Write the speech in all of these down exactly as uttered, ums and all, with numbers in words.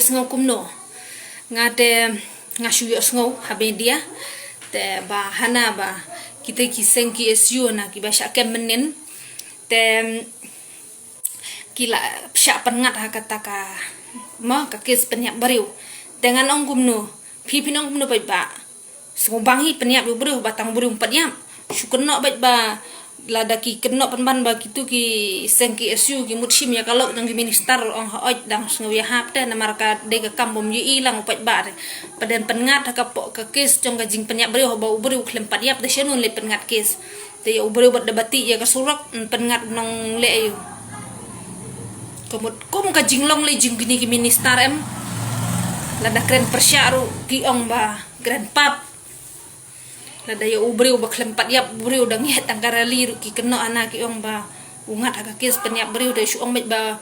Sngew kumno. Nga te nga shu ïohsngew ha media. Te ba hana ba kita ki seng ki S U na kiba shah kem mynnin. Te ki la shah pynngat ha kata ka, ma, ka kes pynïap briew. Te ngan ong kumno. Phi phin ong kumno paidbah. Sngewbha bang hi pynïap ïa u briew ba tang u briew um pat ïap. Shu kynnoh beit ba lada ki kynnoh pynban ba kitu ki seng ki S U ki mut shim ïa ka lok jong ki minister, ong hooid dang sngew ïahap te, namar ka dei ka kam bym ïohi lang u paidbah te. Pat dei pynngat ha ka pok ka kes jong ka jingpynïap briew, haba u briew khlem pat ïap te shano leit pynngat kes. Te ïa u briew bad da bati ïa ka surok, pynngat nongleh ïa u. Ka mut kum ka jinglong lei jong kine ki minister em. Lada kren pyrshah ruh ki ong ba kren pap. Lada ïa u briew ba khlem pat ïap, u briew dang ïaid tang ka rally ruh ki kynnoh, hana ki ong ba u ngat ha ka kes pynïap briew. Te shu ong beit ba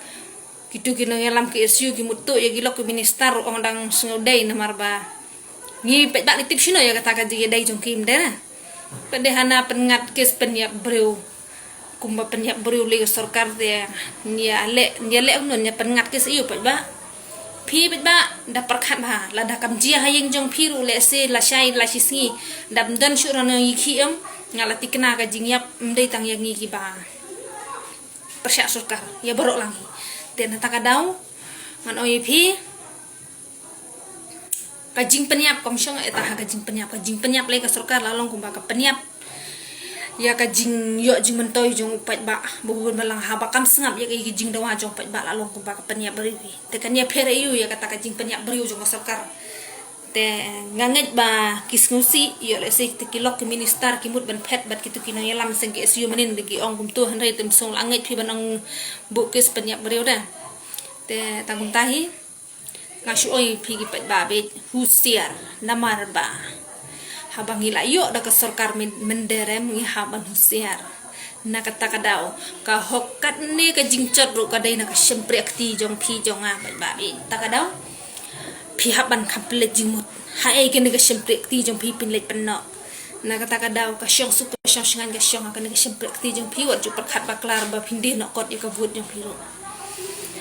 kitu ki nongïalam ki S U ki mut tuh ïa ki lok ki minister, ong dang sngew dei namar ba ngi paidbah ngi tip shano ïa kata ka jingïadei jong ki mynta. Pat dei hana pynngat kes pynïap briew. Kumba pynïap briew lei ka sorkar te, ngi ïaleh, ngi ïaleh kumno, ngi pynngat kes ïa u paidbah. Phi paidbah da pyrkhat bha, lada kam jia ha ïing jong phi ruh lehse lashai lashisngi, da ym don shuh ruh nongïakhih em. Nga la thikna ka jingïap ym dei tang ïa ngi kiba pyrshah sorkar, ïa baroh lang hi. Te na kata ka daw ngan ong ïa phi, ka jingpynïap, kam shong ïa ta ha ka jingpynïap. Ka jingpynïap lei ka sorkar la long kumba ka pynïap ïa ka jingïoh jingmyntoi jong u paidbah. Ba bun balang haba kam sngap ïa ka jingdawa jong u paidbah la long kumba ka pynïap briew hi. Te kan ïapher ïa u ïa kata ka jingpynïap briew jong ka sorkar. Te nga ngeit ba ki sngewsih ïoh lehse te ki lok ki minister ki mut ban phet bad kitu ki nongïalam seng ki S U mynnin da ki ong kumtu, hynrei te ym sngewlah ngeit phi ban ong buh kes pynïap briew da. Te tang kumta hi. Nga shu ong ïa phi ki paidbah beit husiar namar ba haba ngi la ïoh da ka sorkar myn-, mynder em ngi hap ban husiar. Na kata ka daw ka hok katne ka jingjot ruh ka dei na ka shympriahkti jong phi jong nga paidbah beit. Kata ka daw phi hap ban kham pynleit jingmut. Haei kane ka shympriahkti jong phi phin leit pynnoh. Na kata ka daw ka shong suk ka shong shngaiñ ka shong ha kane ka shympriahkti jong phi, wat ju pyrkhat bakla ba phin die noh kot ïa ka vote jong phi ruh.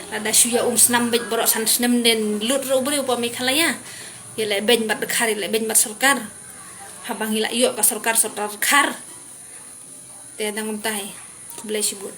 Lada shu ïa um snam beit baroh san snem den lut ruh u briew pa Meghalaya. Ïa leh beiñ bad dkhar, ïa leh beiñ bad sorkar. Haba ngi la ïoh ka sorkar, sorkar dkhar. Te dang kumta hi. Khublei shibun.